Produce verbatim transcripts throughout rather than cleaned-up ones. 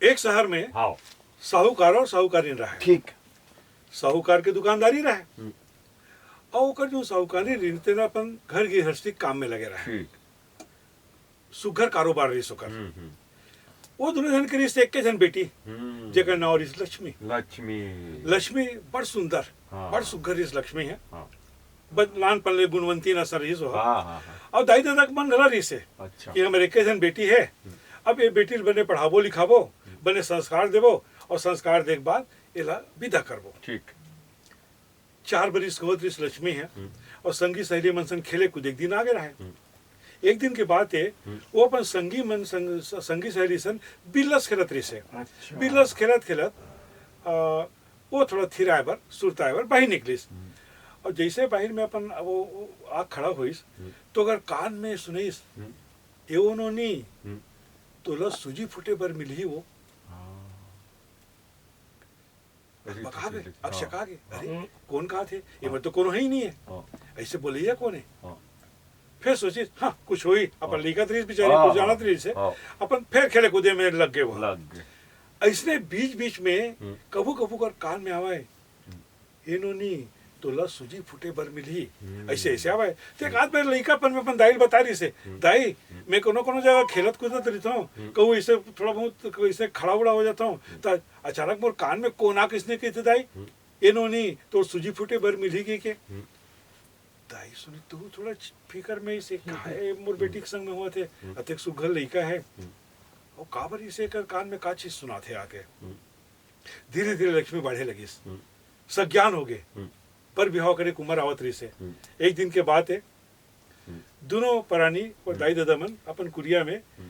एक शहर में हाँ। साहूकार और साहूकारिन रहे। ठीक। साहूकार के दुकानदारी रहे। हम्म। और ओकर जो साहूकारिन रहिन, तेन अपन घर गृहस्थी काम में लगे रहे। ठीक। सुघर कारोबार रहिस ओकर। हम्म, हम्म। वो दोनों झन के रहिस एक के झन बेटी, हम्म। जेकर नाव रहिस लक्ष्मी। लक्ष्मी। लक्ष्मी बड़ सुंदर, हाँ। बड़ सुघर रहिस लक्ष्मी ह। हाँ। बस नानपन ले गुणवंती नसल रहिस ओह। हाँ, हाँ, हाँ। और दाई ददा के मन घला रहिस हे अच्छा। कि हमर एक झन बेटी हे, हम्म। अब ये बेटी ल बने पढ़ाबो लिखाबो, हम्म। बने संस्कार देबो, और संस्कार दे के बाद एला विदा करबो। ठीक। चार बरिस के होत रहिस लक्ष्मी ह, हम्म। और संगी सहेली मन संग खेले कूदे के दिन आगे रहे। हम्म। एक दिन के बात हे, हम्म। वो अपन संगी मन संग, स-, संगी सहेली सन बिल्लस खेलत रहिस हे। अच्छा। बिल्लस खेलत खेलत, अ, वो थोड़ा थिराए बर, सुरताए बर बाहिर निकलिस। हम्म। और जइसे बाहिर में अपन वो, वो आ खड़ा होइस, हम्म। तो ओकर कान में सुनइस, हम्म। "ए ओ नोनी, हम्म। तोला सूजी फूटे बर मिलही वो।" हाँ। अरे, अकबका गे, ठीक, ठीक, अकशका हाँ। गे, "अरे, हाँ। कौन काहथे? एमा हाँ। तो कोनो हे ही नहीं है। हाँ। ऐसे बोलइया कौन है?" हाँ। फिर सोचिस, "हाँ, कुछ होही।" अपन हाँ। लइका त रहिस बेचारी, हाँ, कुछ हाँ। जानत रहिस हे। हाँ। अपन फिर खेले कूदे में लग गे वो। लग गे। अइसने बीच-बीच में हम्म। कभू-कभू कर कान में आवय, हम्म। "ए नोनी, तोला सूजी फूटे बर मिलही।" हम्म। अइसे, अइसे आवय। त एक आध बार लइकापन में अपन दाई ल बता रहिस हे, हम्म। "दाई, हम्म। मैं कोनो-कोनो जगह खेलत कूदत रहिथंव, हम्म। कहूँ अइसे थोड़ा बहुत अइसे खड़ा-उड़ा हो जाथंव, हम्म। त अचानक मोर कान में कोन आके अइसने कहिथे दाई, हम्म। ए नोनी, तोर सूजी फूटे बर मिलही कहिके।" हम्म। दाई सुनिस त थोड़ा फिकर में अइसे, हम्म। "का हे मोर हम्म। बेटी के संग में होवत हे, हम्म। अतेक सुघर लइका हे, हम्म। अउ काबर अइसे एकर कान में का चीज सुनाथे आके?" हम्म। धीरे-धीरे लक्ष्मी बाढ़े लगिस, हम्म। सज्ञान होगे, हम्म। बर बिहाव करे के उमर आवत रहिस हे। हम्म। एक दिन के बात हे, हम्म। दूनों परानी अउ हम्म। दाई ददा मन अपन कुरिया में हम्म।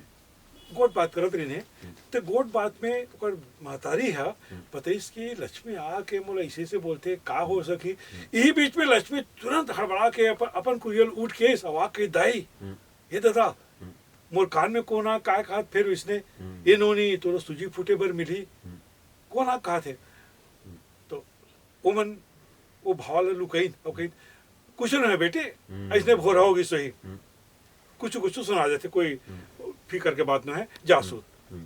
गोठ बात करत रहिन हे। हम्म। त गोठ बात में ओकर महतारी ह हम्म। बतइस कि लक्ष्मी आके मोला अइसे-अइसे बोलथे, का हो सकही? हम्म। इही बीच में लक्ष्मी तुरंत हड़बड़ा के अपन, अपन कुरिया ले उठ के अइसे आवाज के, "दाई, हम्म। ए ददा, हम्म। मोर कान में कोन आ, काय काहत फिरथव अइसने? हम्म। ए नोनी, तोला सूजी फूटे बर मिलही।" हम्म। कोन आ काहथे? हम्म। त ओमन ओ भाव ल लुकाइन अउ कहिन, "कुछु नोहे बेटी, हम्म। अइसने भोरहा हो गिस होही।" हम्म। कुछु-कुछु सुना देथे, कोई हम्म। फिकर के बात नोहे, जा हम्म। सूत। हम्म।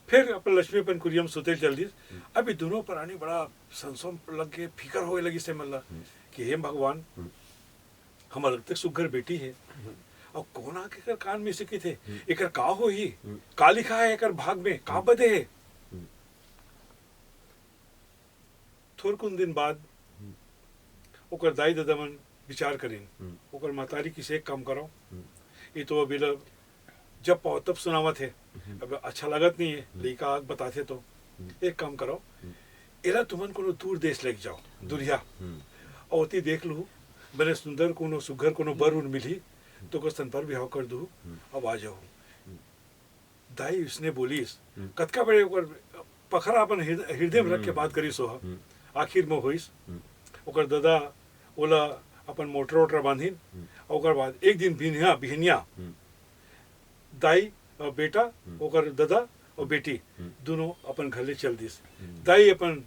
फिर अपन लक्ष्मी अपन कुरिया में सुते ल चल दिस। हम्म। अब ये दूनों परानी बड़ा संसो म लग के फिकर होए लगिस हे मन ला हम्म। कि हे भगवान, हम्म। हमर अतेक सुघर बेटी हे, हम्म। अउ कोन आके एकर कान में अइसे कहिथे, हम्म। एकर का होही, हम्म। का लिखा हे एकर भाग में, का हम्म। बदे हे? हम्म। थोरकुन दिन बाद हम्म। ओकर दाई ददा मन विचार करिन। हम्म। ओकर महतारी कहिस, "एक काम करव, हम्म। ये तो अभी ल जब पाव तब सुनावत हे, हम्म। अब अच्छा लगत नहीं हे, हम्म। लइका आके बताथे तो हम्म। एक काम करव, हम्म। एला तुमन कोनो दूर देश लेके जाव, हम्म। दुरिहा, हम्म। अउ ओती देख लूहू, बने सुंदर कोनो सुघर कोनो बर उर मिलही, हम्म। त ओकर संग बर बिहाव कर दूहू, हम्म। अब आ जाहू।" हम्म। दाई अइसने बोलिस, हम्म। कतका बड़े ओकर पखरा अपन हिर-, हिरदे में रख के हम्म। बात करिस ओह। हम्म। आखिर में होइस, हम्म। ओकर ददा ओला अपन मोटर-वोटर बांधिन, हम्म। अउ ओकर बाद एक दिन बिहनिया, बिहनिया, हम्म। दाई अउ बेटा, हम्म। ओकर ददा अउ बेटी, हम्म। दूनों अपन घर ले चल दिस। हम्म। दाई अपन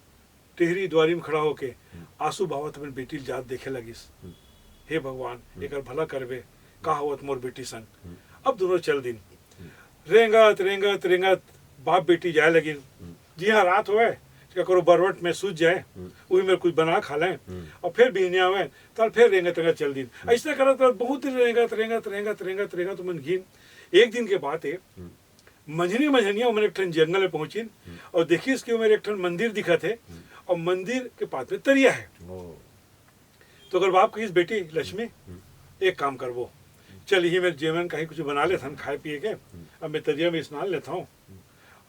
टेहरी दुवारी में खड़ा होके हम्म। आंसू बहावत अपन बेटी ल जात देखे लगिस। हम्म। "हे भगवान, हम्म। एकर भला करबे, का होवत मोर बेटी संग?" हम्म। अब दूनों चल दिन। हम्म। रेंगत, रेंगत, रेंगत बाप बेटी जाए लगिन। हम्म। जिहां रात होवय, ककरो बरवट में सूत जाए, हम्म। उही में कुछ बना खा लें, हम्म। अउ फिर बिहनिया होवय, त फिर रेंगत, रेंगत चल दिन। हम्म। अइसने करत, करत बहुत दिन रेंगत, रेंगत, रेंगत, रेंगत, रेंगत ओमन गिन। एक दिन के बात हे, हम्म। मंझनी मंझनिया ओमन एक ठन जंगल में पहुंचिन हम्म। अउ देखिस कि ओमेर एक ठन मंदिर दिखत हे हम्म। अउ मंदिर के पास में तरिया हे। ओ। त ओकर बाप कहिस, "बेटी लक्ष्मी, हम्म। एक काम करबो, चल इही मेर जेवन कहीं कुछ बना लेथन खाए पिए के, हम्म। अब मैं तरिया में स्नान लेथंव हम्म।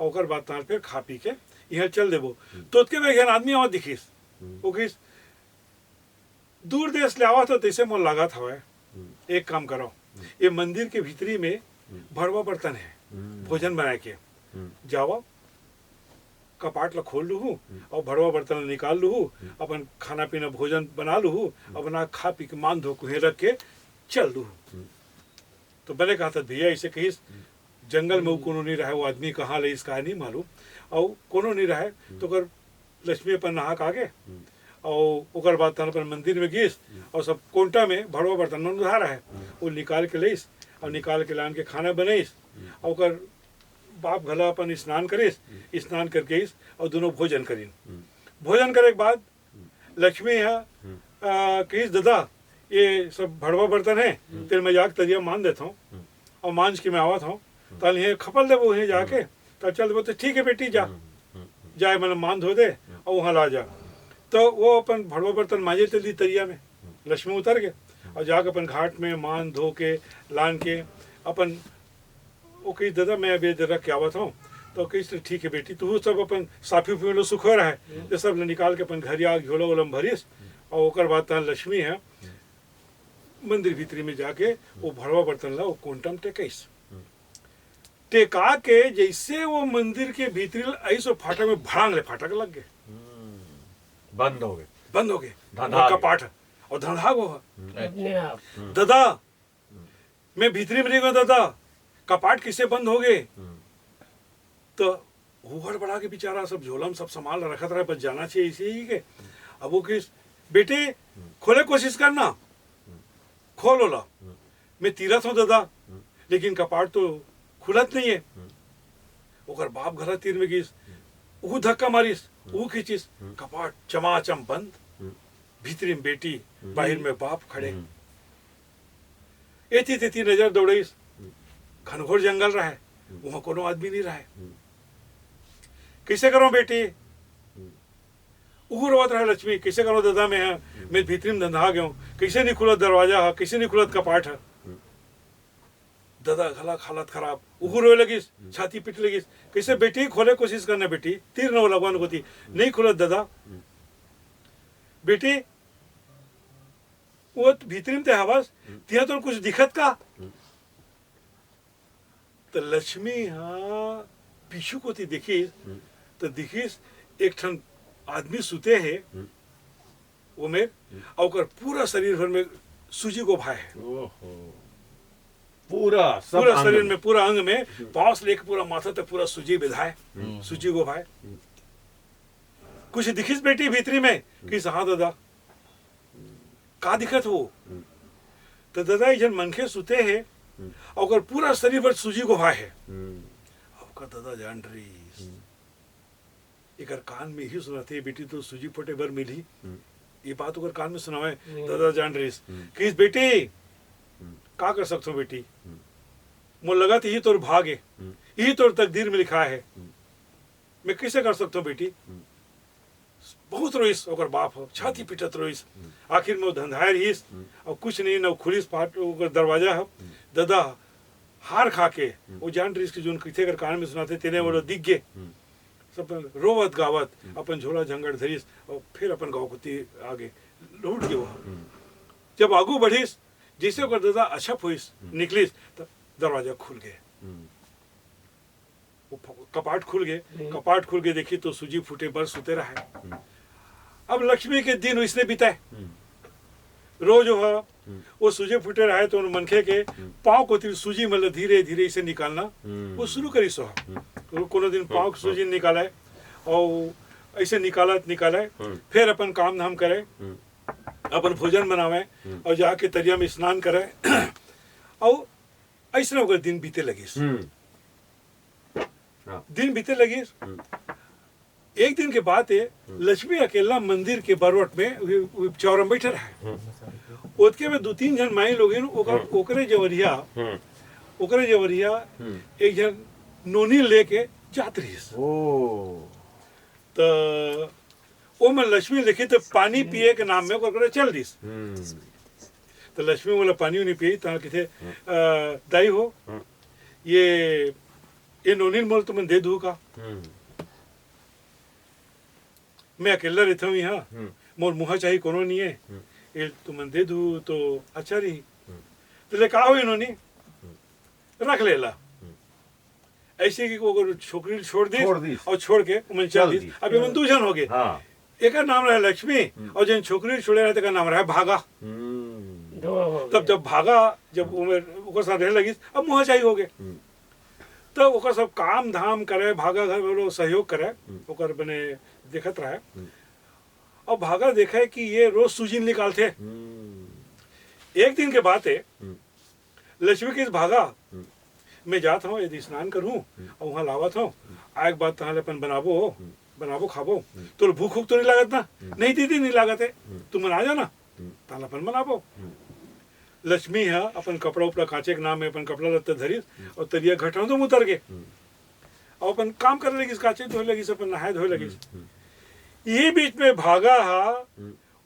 अउ ओकर बाद तहां फिर खा पी के इहां चल देबो।" हम्म। त ओतके में एक झन आदमी आवत दिखिस। हम्म। ओ कहिस, "दूर देश ले आवत हो तइसे मोला लागत हवय। हम्म। एक काम करव, हम्म। ये मंदिर के भीतरी में हम्म। भड़वा बर्तन हे, हम्म। भोजन बनाए के। हम्म। जावव, कपाट ला खोल लूहू हम्म। अउ भड़वा बर्तन ला निकाल लूहू, हम्म। अपन खाना पीना भोजन बना लूहू, हम्म। अपन खा पी के मान धो के उहें रख के चल लूहू।" हम्म। त बने कहत हस भइया, अइसे कहिस, हम्म। जंगल में वो हम्म। कोनो नइ रहय, वो आदमी कहां ले अइस का नइ मालूम, अउ कोनो नइ रहय, हम्म। त ओकर लक्ष्मी अपन नहा के आगे, हम्म। अउ ओकर बाद तहां अपन मंदिर में गिस, हम्म। अउ सब कोंटा में भड़वा बर्तन मन उधार हे, हम्म। वो निकाल के लइस, अउ निकाल के लान के खाना बनइस, हम्म। अउ ओकर बाप घला अपन स्नान करिस, स्नान करके आइस अउ दोनों भोजन करिन। भोजन करे के बाद लक्ष्मी ह, अ, कहिस, "ददा, ये सब भड़वा बर्तन हे, तेन मैं जाके तरिया मांज देथंव, अउ मांज के मैं आवत हंव, तहां ले खपल देबो उहें जाके, त चल देबो।" "त ठीक हे बेटी, जा, जाए, मतलब, मांज धो दे अउ उहां ला जा।" त वो अपन भड़वा बर्तन मांजे चल दिस तरिया में, लक्ष्मी उतर के, अउ जाके अपन घाट में मांज धो के लान के अपन वो कहिस, "ददा, मैं अभी इधर रख के आवत हंव।" त कहिस, "ठीक हे बेटी, तू सब अपन साफी उफी में सुखो रहय।" त सब ल निकाल के अपन घरी आके झोला वोला में भरिस, अउ ओकर बाद तहां लक्ष्मी ह मंदिर भीतरी में जाके वो भड़वा बर्तन ला वो कोंटा म टेकइस। टेका के जइसे वो मंदिर के भीतरी ल आइस, वो फाटक में भड़ांग ले फाटक लग गे। बंद हो गे। बंद हो गे। धंधा वो कपाट ह। अउ धंधा वो ह। अपने आप। "ददा, मैं भीतरी में रहि गेंव ददा, कपाट कइसे बंद हो गे?" त वो हड़बड़ा के बेचारा सब झोला में सब सामान ला रखत रहय, बस जाना चाहिए अइसे ही के। अब वो कहिस, "बेटी, खोले कोशिश करना, खोल ओला, मैं तीरत हंव ददा, लेकिन कपाट तो खुलत नइ हे।" ओकर बाप घला तीर में गिस, वो धक्का मारिस, वो खींचिस, कपाट चमाचम बंद, भीतरी में बेटी, बाहिर में बाप खड़े। एती तेती नजर दौड़ाइस, घनघोर जंगल रहय, उहां कोनो आदमी नइ रहय। "कइसे करंव बेटी?" उहू रोवत रहय लक्ष्मी, "कइसे करंव ददा, मैं ह, मैं भीतरी में धंधा गेंव, कइसे नइ खुलत दरवाजा ह, कइसे नइ खुलत कपाट ह?" ददा घला हालत खराब, उहू रोए लगिस, छाती पीटे लगिस, "कइसे बेटी, खोले कोशिश करना बेटी, तीर न ओला कोती, नइ खुलत ददा।" "बेटी, वो भीतरी में ते हवस, तिहां तोला कुछ दिखत का?" त लक्ष्मी ह पीछू कोती देखिस, त दिखिस एक ठन आदमी सुते हे, वो मेर, अउ ओकर पूरा शरीर भर में सूजी गोभाय हे। ओहो। पूरा सब पूरा अंग शरीर में। में, पूरा अंग में, पांव से लेके पूरा माथा तक पूरा सूजी बेधाय, सूजी गोभाय। "कुछ दिखिस बेटी भीतरी में?" कहिस, "हां ददा।" "का दिखत हे?" त ददा, एक झन मनखे सुते हे, अउ ओकर पूरा शरीर भर सूजी गोभाय हे। अब ओकर ददा जान डरिस। एकर कान में ही सुनाथे, "बेटी, तोला सूजी फूटे बर मिलही।" ये बात ओकर कान में सुनावय, ददा जान डरिस। कहिस, "बेटी, का कर सकथंव बेटी? मोला लगत हे इही तोर भाग हे, इही तोर तकदीर में लिखाय हे। मैं कइसे कर सकथंव बेटी?" बहुत रोइस ओकर बाप ह, छाती पीटत रोइस। आखिर में वो धंधाय रहिस, अउ कुछ नहीं, न खुलिस फाट ओकर दरवाजा ह। ददा हार खा के, वो जान रहिस कि जोन कहिथे एकर कान में सुनाथे, तेने वो दिख गे। सब रोवत गावत अपन झोला झंगड़ धरिस अउ फिर अपन गांव कोती आगे लौट गे वो। जब आगू बढ़िस, जइसे ओकर ददा अछप होइस, निकलिस, त दरवाजा खुल गे। वो फ-, कपाट खुल गे, कपाट खुल के देखिस त सूजी फूटे बर सुते रहय। अब लक्ष्मी के दिन वइसने बितय। रोज वो, वो सूजी फूटे रहय त वो मनखे के पांव कोती सूजी मन ल धीरे धीरे अइसे निकालना वो शुरू करिस। वो कोनो दिन पांव के सूजी निकालय अउ अइसे निकालत निकालय, फिर अपन काम धाम करय, अपन भोजन बनावय अउ जाके तरिया में स्नान करय। अउ अइसने ओकर दिन बीते लगिस। हम्म। हाँ। दिन बीते लगिस। हम्म। एक दिन के बात हे, हम्म। लक्ष्मी अकेला मंदिर के बरवट में उ, उ चौरा में बइठे रहय। हम्म। ओतके में दू तीन झन माई लोगिन ओकर, हम्म। ओकरे जवरिया, हम्म। ओकरे जवरिया हम्म। एक झन नोनी लेके जात रहिस। ओ। त ओमन लक्ष्मी ल देखिस त पानी पिए के नाम में ओकर करा चल दिस। हम्म। त लक्ष्मी ओला पानी उनी पिए, त कहिथे, हम्म। "अ, दाई हो, हम्म। ये, ये नोनी ल मोला तुमन दे दू का? हम्म। मैं अकेला रहिथंव इहां, हम्म। मोर मुहा चाही कोनो नइ हे, हम्म। ये तुमन दे दू त अच्छा रही।" हम्म। त ले का होही नोनी? हम्म। रख ले ला। हम्म। अइसे कि ओकर छोकरी ल छोड़ दिस छोड़ दिस। अउ छोड़ के ओमन चल चल दिस। दिस। अब एमन दू झन हो गे। हाँ। एकर नाम रहय लक्ष्मी हम्म। अउ जेन छोकरी ल छोड़े रहय तेकर नाम रहय भागा। हम्म। दो हो तब गे। जब भागा, जब हम्म। ओमन ओकर साथ रहे लगिस, अब मुहा चाही हो गे। हम्म। त ओकर सब काम धाम करय, भागा घर वालो सहयोग करय, हम्म। ओकर बने देखत रहय। हम्म। अउ भागा देखय कि ये रोज सूजी ल निकालथे। हम्म। एक दिन के बात हे, हम्म। लक्ष्मी कहिस भागा, हम्म। मैं जात हूँ, यदि स्नान करूँ, और वहाँ लावत हूँ, आए के बाद तहाँ ले अपन बनाबो, बनाबो खाबो, तो भूख उख तो नहीं लागत ना? नहीं दीदी, नहीं लागत है। तुम आ जाओ ना, तहाँ ले अपन बनाबो। लक्ष्मी ह अपन कपड़ा उपड़ा कांचे के नाम में अपन कपड़ा लत्ता धरिस और तरिया घटना तो उतर के और अपन काम करे लगिस, कांचे धोए लगिस, अपन नहाए धोए लगिस। ये बीच में भागा हा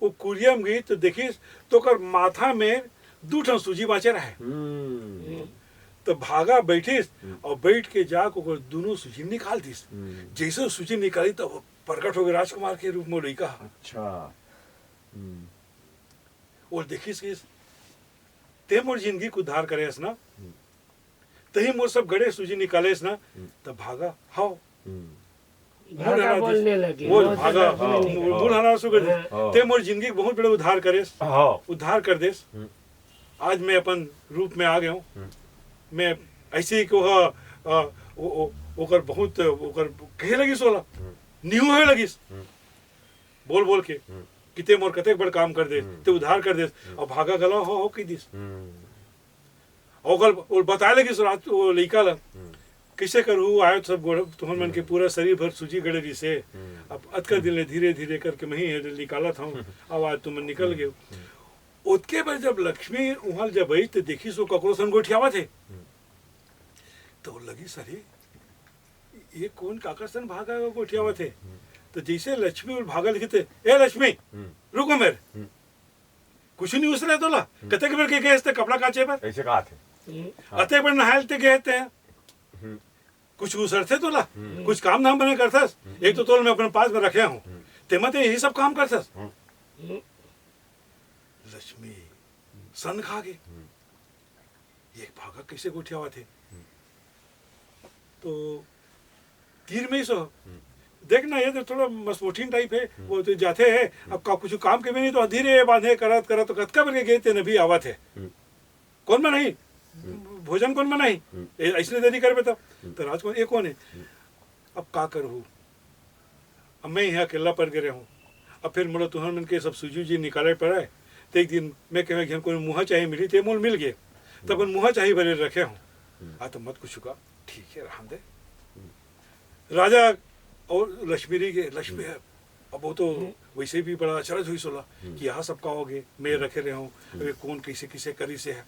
वो कुरिया म गई तो देखिस तो ओकर माथा में दू ठन सूजी बांचे रहे। तो भागा बैठिस और बैठ के जाके ओकर दोनों सूजी निकाल दिस। जैसे वो सूजी निकाली तो वो प्रकट हो गए राजकुमार के रूप में लइका। अच्छा। वो देखिस कि ते मोर जिंदगी के उद्धार करे हस ना, तही मोर सब गड़े सूजी निकाले हस ना, तब भागा, हाव। भागा बोलने लगे, वो भागा, हाँ, मुड़ हला सु कर दे। ते मोर जिंदगी के बहुत बड़े उद्धार करेस, हाँ। उद्धार कर देस। आज मैं अपन रूप में आ गया हूँ। मैं ऐसे ही को, ओकर बहुत, ओकर कहे लगिस ओला, निहू होए लगिस, बोल बोल के, कि ते मोर कतेक बड़ काम कर देस, ते उद्धार कर देस। और भागा गला हो, हो कह दिस। और ओकर, वो बताए लगिस रात, वो लइका ला, "कैसे करू, आयो तो सब गोड़, तुहन मन के पूरा शरीर भर सूजी गड़े रिसे। अब अतका दिन ले धीरे धीरे करके मैं ही निकालत हूँ, अब आज तुमन निकल गए।" ओतके बर जब लक्ष्मी उहाँ जब आई, तो देखिस वो ककरो संग गोठियावत हे। तो लगिस, "अरे, ये कोन काकर संग भागा गोठियावत हे?" तो जैसे लक्ष्मी और भागा लगिस, "ए लक्ष्मी, रुको मेर।" कुछ नहीं उसरे तोला। कतेक बेर के गए हस ते कपड़ा काचे बर? ऐसे कहा थे। अतेक बेर नहाए ल ते गए हस ते। कुछ उसरथे तोला? कुछ काम धाम बने करथस? एक तो तोल मैं अपन पास में रखे हूँ, तेमा ते यही सब काम करथस। लक्ष्मी सन खा गे। ये भागा कैसे गोठियावत हे? तो तीर में ही सो। देख ना, ये तो थोड़ा मसमोठिन टाइप है, वो तो जाते है, अब का, कुछ काम के भी नहीं, तो धीरे बांधे करत करत तो कतका बेर के गए ते न भी आवत है। कौन में नहीं? भोजन कौन में नहीं? ए, ऐसने देरी करबे तब। तो राजकुमार, "ये कौन है?" "अब का करूँ? अब मैं यहाँ अकेला पड़ गए हूँ। अब फिर मोला तुहर मन के सब सूजी उजी निकाले पड़े। तो एक दिन मैं कहे, घर कोई मुहा चाही मिली, ते मोल मिल गए। तब अपन मुहा चाही भरे रखे हूँ। आ तो मत कुछ का, ठीक है, रहन दे।" राजा और लक्ष्मी रही के, लक्ष्मी है, अब वो तो वैसे भी बड़ा अचरज हुई सोला कि यहाँ सब का हो गए, मैं रखे रहे हूँ, अब ये कौन कैसे किसे करी से है।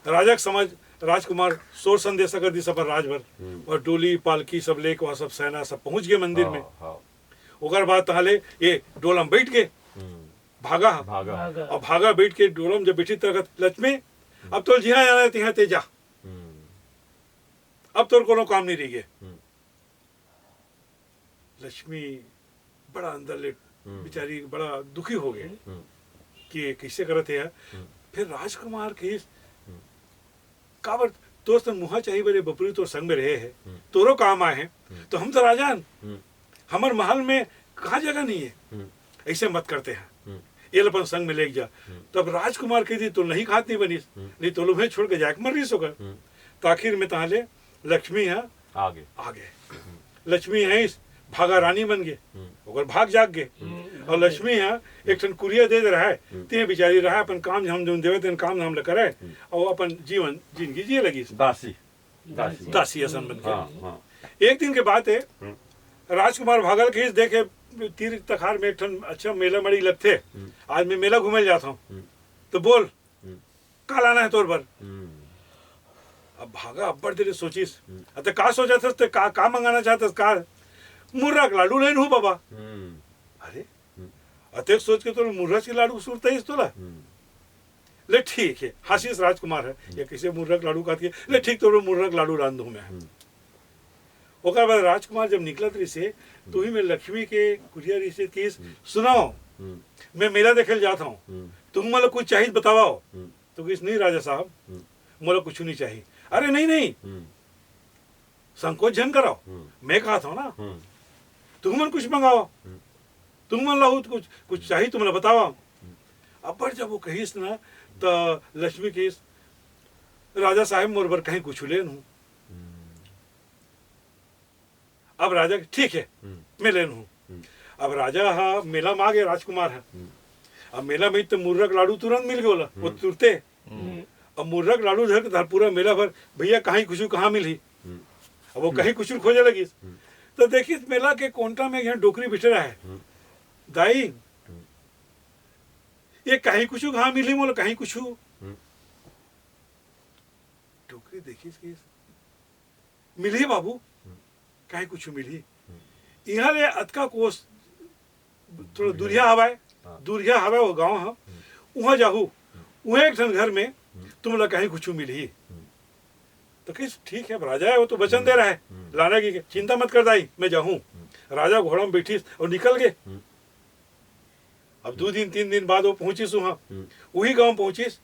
राजा के समझ, राजकुमार शोर संदेशा कर दिस अपन राजभर, और डोली, पालकी सब लेके वहाँ सब सेना सब पहुँच गए मंदिर में। हाँ, हाँ। ओकर बाद तहाँ ले ये डोला म बैठ गए, भागा। भागा। भागा। और भागा बैठ के डोला म जब बैठी तब लक्ष्मी, "अब तो जिहाँ जाना है, तिहाँ ते जा। अब तोर कोनो काम नहीं रही गए।" लक्ष्मी बड़ा अंदर ले बेचारी बड़ा दुखी हो गए कि कैसे करत है यार। फिर राजकुमार कहिस, "काबर तोर संग मुहा चाही बरे बपुरी तोर संग में रहे है, तोरो काम आए है, तो हम तो राजा हन, हमर महल में कहाँ जगह नहीं है, ऐसे मत करते हैं, ये ल अपन संग में लेके जा।" तब राजकुमार कह दी, "तो नहीं खात नहीं बनिस, नहीं तो लोग छोड़ के जाके मर रही सोकर।" तो आखिर में तहाँ ले लक्ष्मी है आगे। आगे। लक्ष्मी है इस भागा रानी बन गए, ओकर भाग जाग गए। और लक्ष्मी है एक ठन कुरिया दे दे रहा है, ते बेचारी रहा अपन काम धाम जोन देवे तेन काम धाम ल करे, और अपन जीवन जिंदगी जिए लगी। दासी। दासी। दासी असन बन के। हाँ, हाँ। एक दिन के बात है, राजकुमार भागल के इस देखे तीर तखार में एक ठन अच्छा मेला मड़ी लगथे, आज मैं मेला घूमे ल जात हूँ, तो बोल, का लाना है तोर बर? अब भागा अब्बड़ देर ले सोचिस। अते का सोचत हस ते का, का मंगाना चाहत हस का? मुर्रा के लाडू लेन हूँ बाबा। अरे, अतेक सोच के तोर मुर्रा के लाडू सुरता इस तोला? ले ठीक है, हासिस राजकुमार है, ये कैसे मुर्रा के लाडू कहत के? ले ठीक, तोर मुर्रा के लाडू लान दूँ मैं। ओकर बाद राजकुमार जब निकलत रहिसे, तो ही में लक्ष्मी के कुरिया रहिसे किस, "सुनाओ, मैं मेला देखे ल जात हूँ, तुम मतलब कुछ चाहिए बताओ।" तो किस, "नहीं राजा साहब, मोला कुछ नहीं चाहिए।" "अरे नहीं, नहीं, संकोच झन कराओ, मैं कहा था ना, तुम मन कुछ मंगाओ, तुम मन लाओ तो कुछ, कुछ चाहिए तुम बताओ।" अब्बड़ जब वो कहिस ना, तो लक्ष्मी कहिस, "राजा साहब, मोर बर कहीं कुछ लेन हूँ।" अब राजा के, "ठीक है, मैं लेन हूँ।" अब राजा हा मेला में आ गया, राजकुमार है। अब मेला में तो मुर्रा के लाडू तुरंत मिल गया, वो तुरते। अब मुर्रा के लाडू धर के धर पूरा मेला भर, "भैया, कहीं कुछु कहाँ मिलही?" अब वो कहीं कुछु खोजे लगिस, तो देखिस मेला के कोंटा में एक झन डोकरी बइठे रहय। "दाई, ये कहीं कुछु कहाँ मिलही मोला, कहीं कुछु?" डोकरी देखिस कि, "मिलही बाबू, कहीं कुछु मिलही। इहाँ ले अतका कोस थोड़ा दुरिहा हवय, दुरिहा हवय वो गाँव ह, उहाँ जाहू, उहाँ एक ठन घर में तुमला कहीं कुछु मिलही।" तो कहिस, "ठीक है, अब राजा है, वो तो वचन दे रहा है, लाना की चिंता मत कर दाई, मैं जाहूँ।" राजा घोड़ा में बइठिस अउ निकल गे। अब दू दिन, तीन दिन बाद वो पहुँचिस उहाँ, उही गाँव पहुँचिस,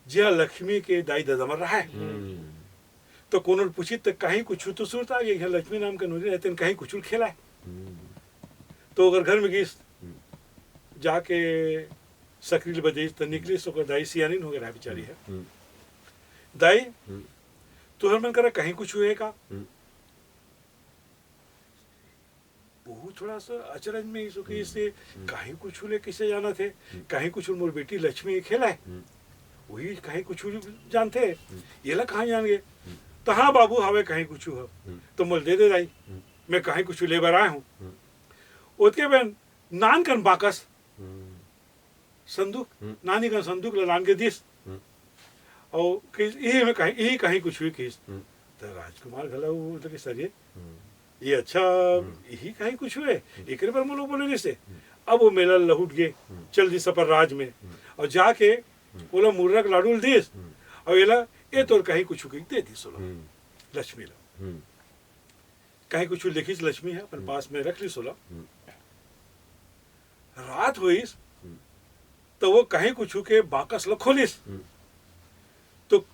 जिहाँ लक्ष्मी के दाई ददा मन रहय। तो कोनो ल पूछिस, "त कहीं कुछु तो सुरता आगे, इहाँ लक्ष्मी नाम के नोनी रहय, तेन कहीं कुछु ल खेलाय।" तो ओकर घर में गिस, जाके सकरी ल बजाइस, त निकलिस, ओकर दाई सियानिन हो गे रहय बिचारी ह। "दाई, तुहर मन करा कहीं कुछु हे का?" वो थोड़ा सा अचरज में इस, ओके, इसे कहीं कुछु ले कइसे जानत हे? कहीं कुछु मोर बेटी लक्ष्मी खेलाय, वही कहीं कुछु जानथे, येला कहाँ जान गे? तो "हाँ बाबू, हवे कहीं कुछु ह, तो मोल दे दे दाई, मैं कहीं कुछु ले बर आय हूँ।" ओतके बेर नान कन बाकस, संदूक, नानी कन संदूक ल लान के दिस। अउ कहिस, "इही में कहीं, इही कहीं कुछु हे," कहिस। त राजकुमार घला वो लगे, "सर ये, ये अच्छा, इही कहीं कुछु हे, एकरे बर मोला बोले रिहिसे।" अब वो मेला लहुट गे, चल दिस अपन राज में, अउ जाके ओला मुर्रा के लाडू ल दिस, अउ एला, "ए तोर कहीं कुछु," कहिके दे दिस ओला, लक्ष्मी ला। कहीं कुछु लेखिस लक्ष्मी ह, अपन पास में रख लिस ओला। रात होइस, त वो कहीं कुछु के बाकस ल खोलिस। तो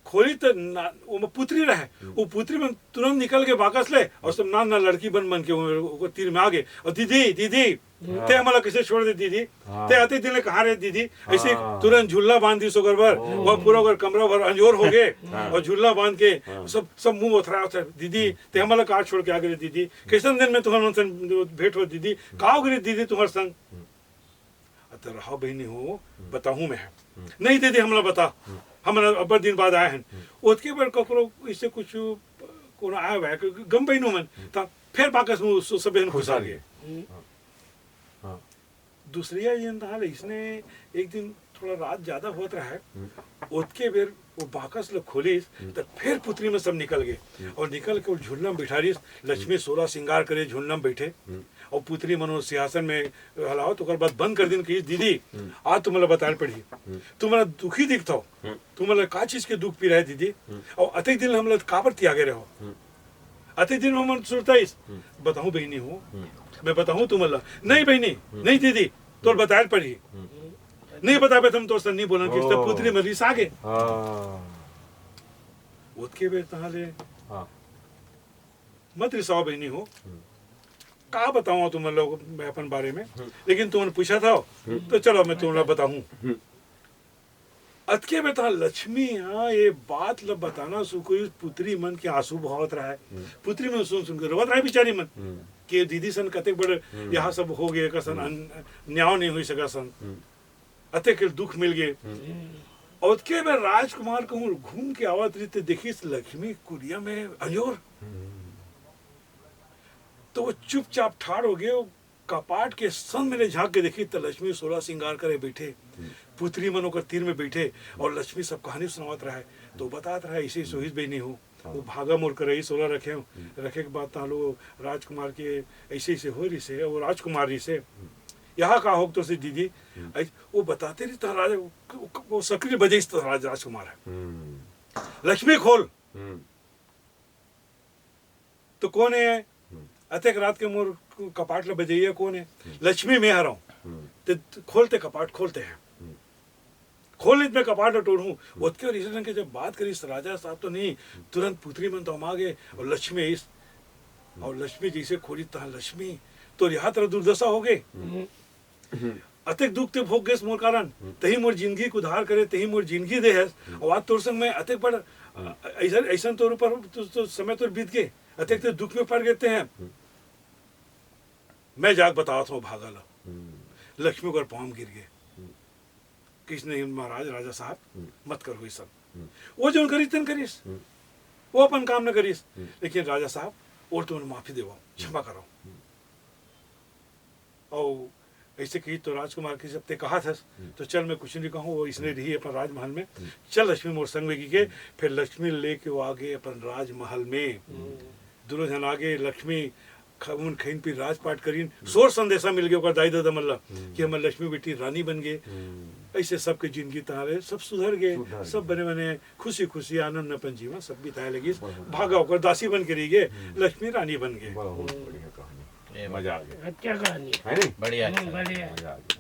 खोली त ना, ओमा पुतरी रहय। वो पुतरी मन तुरंत निकल के बाकस ले, अउ सब नान नान लड़की बन बन के वो, ओकर तीर में आ गे। अउ "दीदी, दीदी, ते हमला कइसे छोड़ दे दीदी? ते अतेक दिन ले कहाँ रहे दीदी?" अइसे तुरंत झुल्ला बांध दिस ओकर बर। वो पूरा ओकर कमरा भर अंजोर हो गे। अउ झुल्ला बांध के सब, सब मुंह ओथरा ओथरा, "दीदी, ते हमला का छोड़ के आ गे दीदी? कइसन दिन में तुहर मन संग भेंट हो दीदी? का हो गे दीदी तुहर संग?" "अत रहा बहिनी हो, बताहूँ मैं।" "नहीं दीदी, हमला बता, हमला अब्बड़ दिन बाद आय हन।" ओतके बेर ककरो अइसे कुछु कोनो आय वाय, गम बहिनो मन, त फेर बाकस में सो-, सबे हन खुसा गे। दूसरिया ये हाल अइसने, एक दिन थोड़ा रात ज्यादा होत रहय, ओतके बेर वो बाकस ल खोलिस, त फेर पुतरी में सब निकल गे, अउ निकल के वो झुल्ला में बिठारिस। लक्ष्मी सोलह सिंगार करे झुल्ला में बइठे, अउ पुतरी मन वो सिंहासन में हलावत, ओकर बाद बंद कर दिन, कहिस, "दीदी, आज तुमला बताए पड़ही, तुमला दुखी दिखथव, तुमला का चीज के दुख पीरा हे दीदी? अउ अतेक दिन हमला काबर तियागे रहो?" अतेक दिन में मन सुरताइस, "बताहूँ बहिनी हो, मैं बताहूँ तुमला।" "नहीं बहिनी, नहीं दीदी, तोर बताए पड़ही। नहीं बताबे त हम तोर संग नहीं बोलन," कहिस त पुतरी में रिसा गे। ओतके बेर तहाँ ले, "मत रिसाओ बहिनी हो, का बताऊँ तुमन लोग मैं अपन बारे में, लेकिन तुमन पूछत हव, तो चलो मैं तुमला बताहूँ।" अतके में तहाँ लक्ष्मी ह ये बात ल बताना शुरू करिस, पुतरी मन के आंसू बहत रहय। पुतरी मन सुन सुन के रोवत रहय बिचारी मन, कि दीदी सन कतेक बड़ यहाँ सब हो गे, एकर सन अन-, न्याय नहीं होई सका सन, अतेक के दुख मिल गे। अउ ओतके में राजकुमार कहूँ घूम के आवत रहिस त देखिस लक्ष्मी कुरिया में अंजोर। तो वो चुपचाप ठाड़ हो गे, वो कपाट के सन में ले झांक के देखिस त लक्ष्मी सोलह सिंगार करे बइठे, पुतरी मन ओकर तीर में बइठे, अउ लक्ष्मी सब कहानी सुनावत रहय। तो बतात रहय, "अइसे अइसे होइस बहिनी हो, वो भागा मोर करई सोला रखे हूँ, रखे के बाद तहाँ लोग राजकुमार के अइसे अइसे होय रहिसे, वो राजकुमार रहिसे, यहाँ का होग तो से दीदी?" अइस-, वो बताते रहिस त राज-, वो, वो सकरी बजाइस त राज-, राजकुमार ह, "लक्ष्मी खोल।" तो कोन हे? अतेक रात के मोर कपाट ल बजइया कोन हे? लक्ष्मी मैं हरंव। ते खोल ते कपाट, खोल ते ह। खोल, नहीं त मैं कपाट ल टोरहूँ। ओतके बेर अइसन के जब बात करिस राजा साहब तो नहीं, तुरंत पुतरी मन तो अमा गे अउ लक्ष्मी आइस। अउ लक्ष्मी जइसे खोलिस तहाँ लक्ष्मी, "तोर यहाँ तरह दुर्दशा हो गे। अतेक दुख ते भोग गेस मोर कारण, तहीं मोर जिनगी के उद्धार करे, तहीं मोर जिनगी दे हस, अउ आज तोर संग मैं अतेक बड़, अइसन, अइसन तोर ऊपर, तो, तो समय तोर बीत गे, अतेक ते दुख में पड़ गे ते ह। मैं जाके बतावत हंव भागा ल।" लक्ष्मी ओकर पाँव में गिर गे। कहिस, "नहीं महाराज, राजा साहब, मत करो अइसन।" वो जोन करिस तेन करिस, वो अपन काम न करिस। लेकिन राजा साहब, ओला तुमन माफी देवव, क्षमा करव। अउ अइसे कही तो राजकुमार के जब ते कहाथस, तो चल मैं कुछ नहीं कहूँ, वो इसने रही अपन राजमहल में। चल लक्ष्मी मोर संग में कहिके, फिर लक्ष्मी लेके वो आगे अपन राजमहल में। दुनो झन आगे, लक्ष्मी ख-, उमन खइन पीन राजपाट करिन, सोर संदेशा मिल गे ओकर दाई ददा मन ला कि हमर लक्ष्मी बेटी रानी बन गे। अइसे सबके जिंदगी तहां ले सब सुधर गे, सुधर सब गे। बने बने खुशी खुशी आनंद में अपन जीवन सब बिताए लगिस। बहुत बढ़िया। भागा ओकर दासी बन के रहि गे, लक्ष्मी रानी बन गे। बहुत बढ़िया कहानी, ए, मजा आ गया। अच्छा कहानी। है नहीं? बढ़िया, हम्म, अच्छा। बढ़िया। मजा आ गया।